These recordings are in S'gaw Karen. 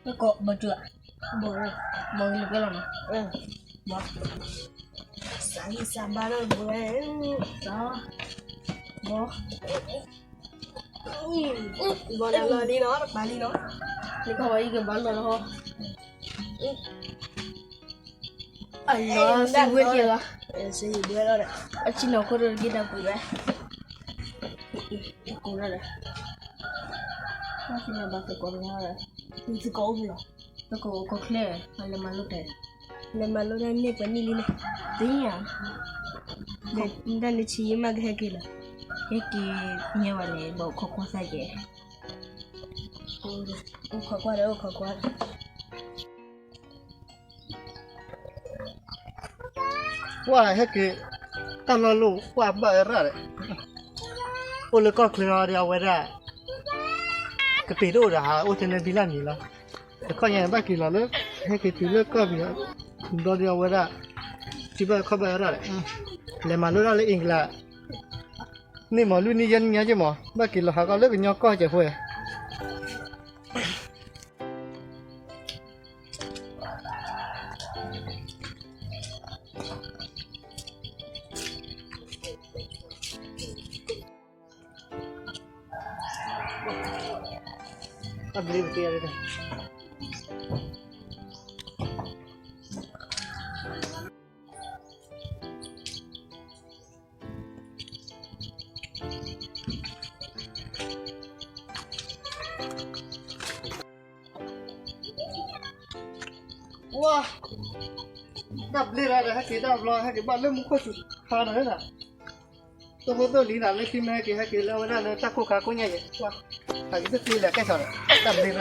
ဘီတု, ဘီ, ဘီလၢပျဲလီၤနီၤ, ဘီ, စးယံစးဘါလၢဘီ, ဘီ, ဘီလၢလီၤလံနီၤ, တပာ်လံနီၤ, နကဘီယံကဘီလၢလီၤ, အလီၤ, စံးဝဲက့ၤလီၤ, စံးဝဲလီၤဒီး, အဆံနီၤခိၣ်တဂ့ၤတၢ်ပှ့ၤဝဲ, ကိးလီၤဒီး, ဘၣ်သကိးတဂၤဒီး, သကိးအိၣ်ဖဲလဲၣ်, သကိးအိၣ်ခိးချ့, လဲၤမၤလိတၢ်, လဲၤမၤလိတၢ်န့ၢ်ပှဲၤနံၣ်လံန့ၣ်, သ့ၣ်ညါ, တၢ်န့ၣ်ဆံးယံမးကဟဲက့ၤလီၤ, ဟဲက့ၤညါဘၣ်န့ၣ် ဘၣ်အိၣ်ခိးကွၢ်သးက့ၤ, အိၣ်ခိးကွၢ်ဒီး အိၣ်ခိးကွၢ် ကွၢ်ဟဲက့ၤ, တၢ်လီၢ်လိၣ်ကွၢ်ဘၣ်အရၣ်ဒီး, အိၣ်လၢကီၢ်ချၢအီၤဒီးအဝဲဒၣ်, ကပ့ၤတအိၣ်ဒီးဟးအိၣ်ထဲန့ၣ်ဘံလၢ်မံၤလီၤ, တခီညါဘၣ်က့ၤလီၤလၢ, ဟဲက့ၤတုၤလၢကီၢ်ပယီၤ, ဒီးဒီးအဝဲဒၣ်, တုၤဘၣ်ခီၣ်ဘၣ်အရၣ်ဒီး, လဲၤမၤလိတၢ်လၢ English, န့ၢ်မၤလုၢ်န့ၢ်ယဲၢ်နံၣ်ညါက့မး ဘၣ်က့ၤလီၤဟးကီၢ်လၢကညီကီၢ်ကဲးဖိ တၢ်ဘျ့ပတ့ၢ်, ဝါ, တၢ်ဘျ့လီၤဒီး ဟဲက့ၤတၢ်ဘျီ ဟဲက့ၤဘၣ်လၢမူခိၣ်စူၤခါဒီး, သိၣ်ဖိသိၣ်လံၤနၤလၢခံမ့ၢ်ဟဲက့ၤ ဟဲက့ၤလၢအဝဲဒၣ်လၢတၢ်ခိၣ်ခါကိးညါယဲၢ်, ဟဲက့ၤတသ့လၢၤကဲထီၣ်ဒီး တၢ်ဘျ့လီၤဒီး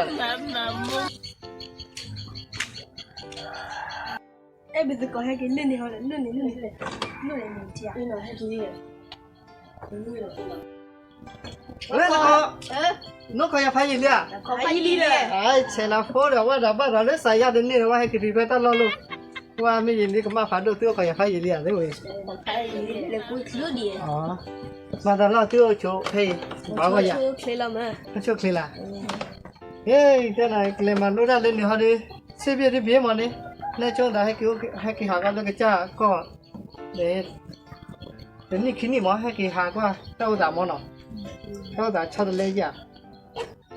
အဲၣ်ဘၣ်သကိးဟဲက့ၤလၢန့ၣ်ဟီဒီး လၢန့ၣ်လၢန့ၣ်, လၢန့ၣ်န့ၣ်ထံဧါ, လၢသကိး, နအိၣ်ခိးယၤဖးယံာ်လံဧါ, ဆဲးနၤဖိဒီးဝဲဒီးဘၣ်ဒီးလၢစးယါတန့ၢ်ဒီး ဝဲဟဲက့ၤတုၤဖဲတၢ်လီၢ်လိၣ်, ဝဲမ့ၢ်ယံာ်လံကမၣ်ဖးဒိၣ်သုအိၣ်ခိးယၤဖးယံာ်လံဧါ, မၤတၢ်လီၢ်သုအိၣ်ဆိးဖဲအံၤ, ဘၣ်ဂီၢ်ယၤ, အိၣ်ဆိးချ့လီၤ, ဟ့ၣ် တဲနၤ ကလဲၤမၤလိတၢ်လၢန့ၣ်ဟီဒီး, စ့ဘ့ၣ်တဘ့ၣ်မးန့ၣ်, နဲဆိဒၣ် ဟဲက့ၤဟးကီၢ်လၢကစၢ်ကီၢ်, တနံၣ်ခံနံၣ်မး ဟဲက့ၤဟးကွၢ်တၢ်အိၣ်သးမးနီၤ, တၢ်အိၣ်သးဆီတလဲယၤ,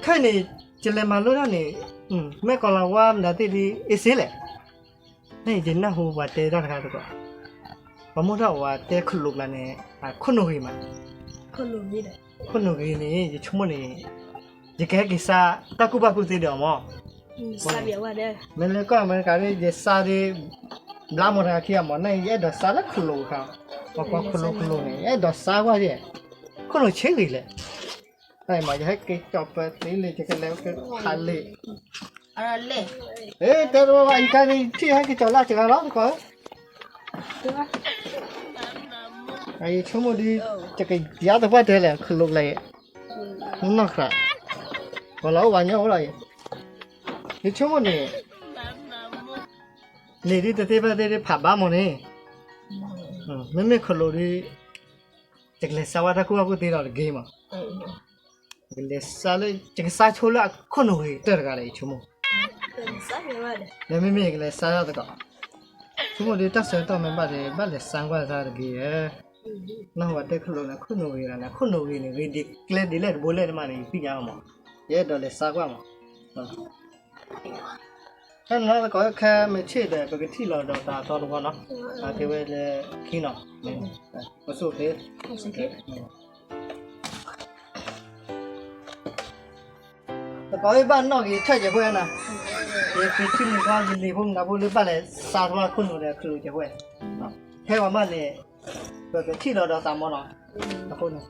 ခဲအံၤန့ၣ် ယလဲၤမၤလိတၢ်န့ၣ်, မ့ၢ်ကီၤလၤဝါမနုၤသ့ၣ်ဒ်အ့စ့လဲၣ်, န့ၣ်ယနၢ်ဟူပှၤတဲတၢ်တခါသကိး, ပှၤမိၢ်ထီၣ်ဝဲတဲခလိာ်ကျါန့ၣ်, ခိၣ်နူာ်ဂ့ၤမး, ခိၣ်နူာ်ဂ့ၤန့ၣ် ယဆိကမိၣ်န့ၣ်, ယကဟဲက့ၤစါတၢ်ကူၣ်ဘၣ်ကူၣ်သ့ဒီးအီၤမး, မ့ၢ်လၢကီၢ်အမဲရကၤန့ၣ် ယစါဒ်, ဘျါမီၤတဂၤခံဂၤမး န့ၣ် ယအဲၣ်ဒိးစါလၢခလိာ်အခါ, ပှၤကိးခလိာ်ခလိာ်န့ၣ် ယအဲၣ်ဒိးစါကွၢ်ယဲၢ်, ခိၣ်နူာ်ဆ့ဂ့ၤလဲၣ်, တၢ်အံၤမး ယဟဲက့ၤကၠီၤပၢၤသ့လံ ယကလဲၤကဖးလံာ်, တဲတဝဲဘၣ် ယကါန့ၣ် ထံၣ်ဟဲက့ၤကၠီၤလၢစှၤလီၤသကိး, ယဆိကမိၣ်ဒ်, ယကယါသပှၢ်တဲလဲၣ် ခလိာ်ကျါအံၤ, နီၢ်ခရး, ပှၤလီၤအိၣ်ဝဲညီအိၣ်လီၤအံၤ, ယဆိကမိၣ်န့ၣ်, န့ၣ်ဒ်တသ့ဖဲသ့ဒ်ဖးဘါမးန့ၣ်, မ့မ့ၢ်ခလိာ်ဒ်, ယကလဲၤစါဝဲတၢ်ကူၣ်ဘၣ်ကူၣ်သ့ဒီးတဂ့ၤမး, ယကလဲၤစါလၢ ယကစါဆိလၢအခိၣ်နူာ်ဂ့ၤတၢ်တဂၤဒီး ယဆိကမိၣ်, ဒီးမ့မ့ၢ်ယကလဲၤစါတၢ်သကိး, ဆိကမိၣ်ဒ်တၢ်ဆၢကတီၢ်မ့ၢ်ဘၣ်ဒီး ဘၣ်လဲၤစါကွၢ်တၢ်တဂ့ၤဧါ, နၢ်ဟူဝဲတဲခလိာ်န့ၣ် ခိၣ်နူာ်ဂ့ၤလီၤန့ၣ် ခိၣ်နူာ်ဂ့ၤန့ၣ် ဂ့ၤဒ်ကျဲဒ်လဲၣ်တဘိလဲၣ်တမးန့ၣ် ယသ့ၣ်ညါအီၤမး, ယအဲၣ်ဒိးလဲၤစါကွၢ်မး ဟဲနီၤသကိးခဲမ့ၢ်ဆ့ၣ်ဒီး ပကထံၣ်လီၤဒီးသးသီတဝီနီၤ, အကဲဝဲလၢခံနီၤ, ပဆိၣ်ဃ့, သကိးဘၣ်နီၣ်ဂ့ၤထၢၣ်ကဲးဖိနၤ, ယကထံၣ်မုၢ်ထီၣ်ယလံၤဖိမနုၤဖိလၢဘၣ်လဲၤစါထီၣ်ခိၣ်နူာ်ဒီးခလိာ်ကဲးဖိ, ခဲအံၤမးန့ၣ်, ပကထံၣ်လီၤဒီးသးမးနီၤ, အဃိန့ၣ်,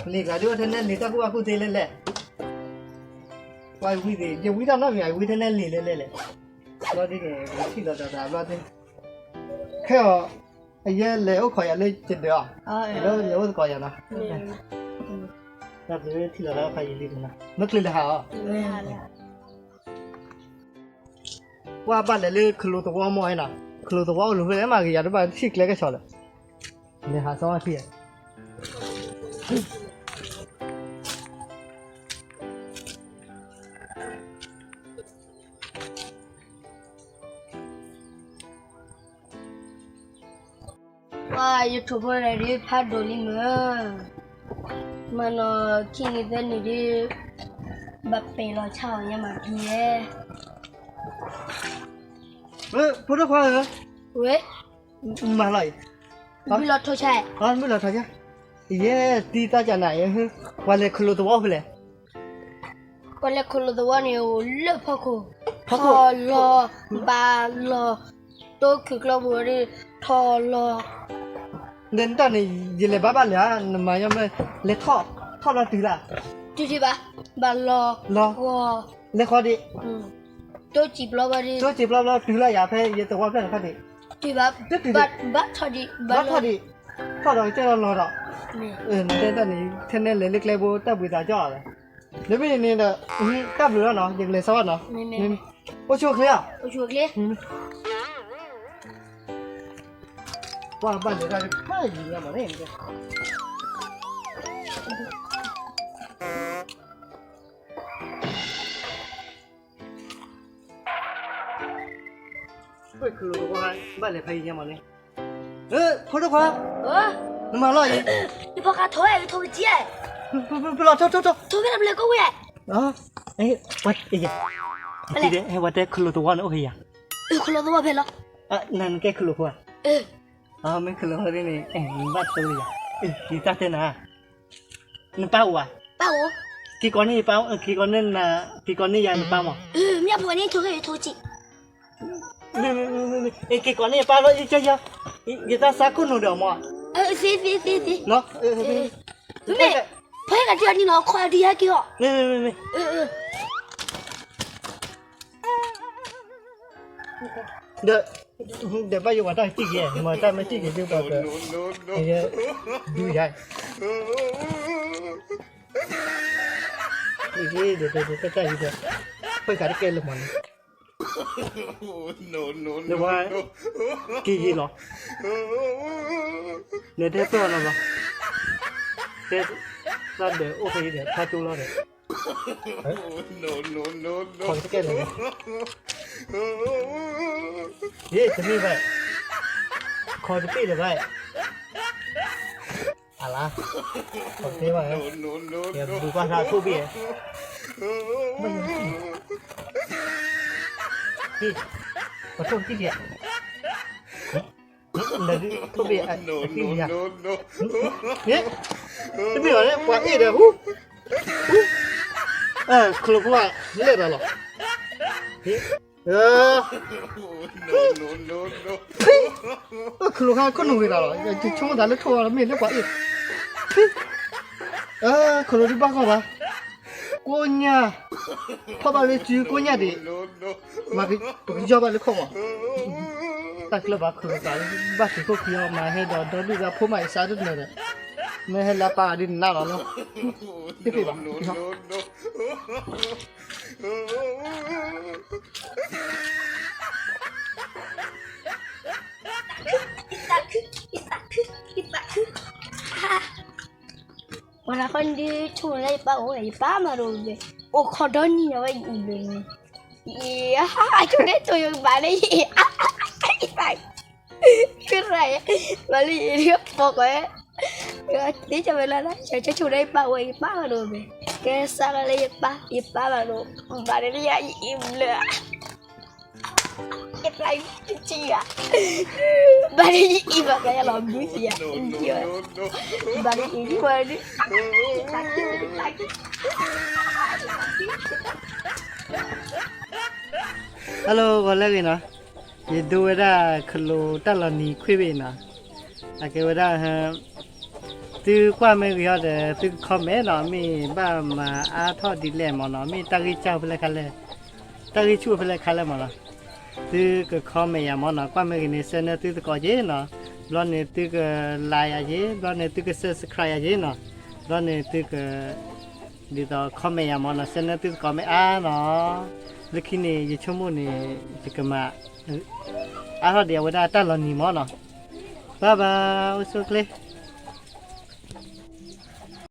လံာ်ကျါဒ်အိၣ်ထဲနဲလံာ်တၢ်ကူၣ်ဘၣ်ကူၣ်သ့လဲၣ်လဲၣ် ပှၤဝံသ့ၣ် ယဝံတၢ်နီတမံၤ ယဝံထဲနဲလံာ်လဲၣ်လဲၣ်လဲၣ်, ဘျီဒ်န့ၣ် ပကထံၣ်လီၤဒီးသးဘျီဒ်, ခဲအံၤ, အယဲလဲၤအိၣ်ခိးယၤလၢယဒၢးအီၤ, လၢလဲၤအိၣ်သကိးယၤနီၤ, တၢ်ဘျုးထံၣ်လီၤလၢဖးယံာ်လံနီၤ မ့ၢ်ချုးလဲၤဟးအီၤ ကွၢ်ဘၣ်လဲၤလၢခလိာ်သဝီမ့ၢ်နီၤ, ခလိာ်သဝီအိၣ်လူၤဖဲလဲၣ်မးဂ့ၤယၤတဘၣ်ထံၣ်ကျဲကဲဆီလၢ, လဲၤဟးစီထံၣ်ဧါ. ယထိၣ်ဖိန့ၣ်ဒုးဖးဒိၣ်လံမ့ၢ်, မၤနီၢ်ခံနံၤသၢနံၤဒုး ဘၣ်ပဲာ်လီၤဆါအီၤညါမၤဒ်လဲၣ်. ဖိဒိၣ်ခွါဧၢ, ဝဲ, မၤလီၤအံၤ, မုၢ်လီၤထိးဆါ, မုၢ်လီၤထိးဆါ, ယဲတံၤသးကနၤအံၤ, ပှၤလဲၤခလိာ်သဝီဖဲလဲၣ်. ပှၤလဲၤခလိာ်သဝီန့ၣ်အိၣ်လၢဖီခိၣ်, ထီၣ်လီၤ, ဘၣ်လီၤ, တိခိၣ်ကျီပူၤဒီး ထီၣ်လီၤ. ဒီးနတၢ်န့ၣ် ယလဲၤဘၣ်ဘၣ်လၢၤဧါ, နမၤညီမ့ၢ်လဲၤထီၣ်, ထီၣ်လီၤတုၤလၢ, တုၤဒံးဘၣ်, ဘၣ်လီၤ, လီၤ, လဲၤဃီဒံး, တိစံာ်ပျီဘၣ်ဒံး, တိစံာ်ပျီဘၣ်တုၤလၢယၤဖဲယသဝီဖျၢၣ်တခီဒံး, တုၤဘၣ်, ဘၣ်ထီၣ်ဒံး, ဘၣ်ထီၣ်ဒံး, ထီၣ်ဒီးကစၢၢ်လီၤလီၤဒီး, နတဲတၢ်န့ၣ် ထဲနဲလဲၤလၢကျဲဘိတၢ်ဘှံးသးကၠီၣ်လီၤ. နမ့ၢ်န့ၣ်ဒီး, တၢ်ဘျုးလီၤနီၤ, ယကလဲၤစးဘၣ်နီၤ, အိၣ်ဆူၣ်အိၣ်ချ့ဧါ, ပှၤဘၣ်လဲၤတၢ်တခါယံၤညါမးန့ၣ် ဘၣ်လဲၤဖဲအံၤညါမးန့ၣ်, ဖိဒိၣ်ခွါ, နမၤလီၤအံၤ, ယဖီဃးထိးဝဲ ယထိးကစံး, ပလီၤထိးထိးထိး, ထိးဖဲလၢပလဲၤကိးဝဲ, ပှၤတဲခလိာ်သဝီန့ၣ်အိၣ်ဖဲယၤ, ခလိာ်သဝီဖဲလီၤ, နကဲခလိာ်ဖိဧါ, မ့ၢ်ခလိာ်ဖိန့ၣ် နဘၣ်ထိးလၢယၤ, ယတၢ်တဲနၤ နပၢ်အိၣ်ဧါ, က့ၤကိးန့ၢ်ယၤ, က့ၤကိးန့ၢ်ယၤနပၢ်မး, မ့ၢ်အဖိန့ၣ် ထိးခဲအံၤထိးကစံး, က့ၤကိးန့ၢ်ယပၢ်လီၤ, ယတၢ်ဆါခိၣ်နူာ်ဒီးမး, သ့သ့သ့သ့, မ့ၢ်, ဖဲကတုၤအနံၤ နီၤ ခီဒုးယၤက့ၤအီၤ, ဒီး, ဒီးဘၣ်ယိၣ်ပှၤတၢ်စံၣ်က့ၤ, မ့ၢ်တၢ်မ့ၢ်စံၣ်က့ၤဒုးပှၤက, ဒုးယၤ, ဒီးတၢ်အံၤဒီး, ဖဲခးတကဲလၢမးန့ၣ်, လၢဝဲ, က့ၤယံၤလီၤ, နတဲပၢၢ်အီၤလီၤ, တဲသးဒီးအိၣ်ဖဲအံၤဒီး ဖးကၠိလီၤဒီး, ခီတကဲလၢၤ, ယ့ၣ်တမ့ၢ်ဘၣ်, ခီတပ့ၢ်လၢၤဘၣ်, အလါ, ခီတပ့ၢ်ဘၣ်, ယဘူးကွၢ်သးထိၣ်ဘ့ၣ်, ပှၤထိၣ်ကံၣ်ကဲ, ထိၣ်ဘ့ၣ်အကံၣ်ကဲ, တမ့ၢ်ဘၣ်န့ၣ် ပှၤအ့ၣ်ဒီးဟူ, ခလိာ်ဖိဘၣ်လဲၣ်ဒီးလီၤ, ခလိာ်ခါ ခိၣ်နူာ်ဂ့ၤတၢ်လီၤ, ယဆိကမိၣ်သးလၢထိၣ်ဝဲလီၤ မ့ၢ်လၢပှၤအ့ၣ်, ခလိာ်ဒုးဘၣ်ဂီၢ်ဘၣ်, ကိညၢ်, ခီၣ်ဘၣ်လၢစုကိညၢ်ဒံး, ပကယီၢ်ဘၣ်လၢခိၣ်မး, တၢ်ကျၢၢ်ဘၣ်ခလိာ်သးလၢ ဘၣ်သံးခိၣ်ခံအီၤ မၤဟဲဒီးဒီဒူၣ်ဒီဖိမး ယစးဒ်န့ၣ်ဒီး, မ့ၢ်ဟဲလၢပၢ်ဒ်န့ၣ်လီၤလီၤ, တပ့ၢ်ဘၣ်, ပှၤနၤဃီဒုးဆိကမိၣ်လၢယပၢ်အိၣ်ဝဲ ယပၢ်မၤဒိၣ်ဘဲ, အိၣ်ခိးဒီနံၤဒီးဝဲယအံၤဘဲန့ၣ်, ယဆိကမိၣ်လၢယပၢ်အိၣ်ဝဲ, ယပၢ်, ယပၢ်, မၤလၢယအံၤဒုးပိာ်ကွဲ, ယသ့ၣ်ညါဝဲလၢ်လၢ် ယဆိကမိၣ်လၢယပၢ်အိၣ်ဝဲ ယပၢ်မၤဒိၣ်ဘဲ, ကဲစးလၢယပၢ် ယပၢ်မၤဒိၣ်, ဘၣ်န့ၣ်လၢယအံၤဘျၢ ယပၢ်ယတံၤဧါ, ဘၣ်န့ၣ်ယအံၤဘၣ်ကယၤလီၤဘုယၤ, ဘၣ်န့ၣ်အံၤဒ်ဝဲဒ်, hello ဂီၤလၢအဂ့ၤနီၤ, ယဒိဝဲဒၣ်ခလိာ်တၢ်လီၤနံၤခွ့ဘ့ၣ်နီၤ, အကဲဝဲဒၣ် သုကွၢ်မ့ၢ်ဂ့ၤအီၤဒီး သုက comment နီၤ, မ့ၢ်ဘၣ်မၤအါထီၣ်ဒ်လဲၣ်မးနီၤ, မ့ၢ်တၢ်ဂံၢ်စၢ်ဖဲလဲၣ်ခါလဲၣ်, တၢ်ဂံၢ်ဆူၣ်ဖဲလဲၣ်ခါလဲၣ်မးနီၤ, သုက comment ယၤမးနီၤ, ကွၢ်မ့ၢ်ဂ့ၤန့ၣ် ဆၢနၢသုသကိးက့ၤနီၤ, ဘျီန့ၣ်သုက like ယၤက့ၤ, ဘျီန့ၣ်သုက subscribe ယၤက့ၤနီၤ, ဘျီန့ၣ်သုက ဒ်သိး comment ယၤမးနီၤ, ဆၢနၢသုသကိးမ့ၢ်အါနီၤ, လၢခံန့ၣ် ယဆိကမိၣ်န့ၣ် ယကမၤ အါထီၣ်ဒံးအဝဲဒၣ်တၢ်လီၤနံၤမးနီၤ, bye bye အိၣ်ဆူၣ်အိၣ်ချ့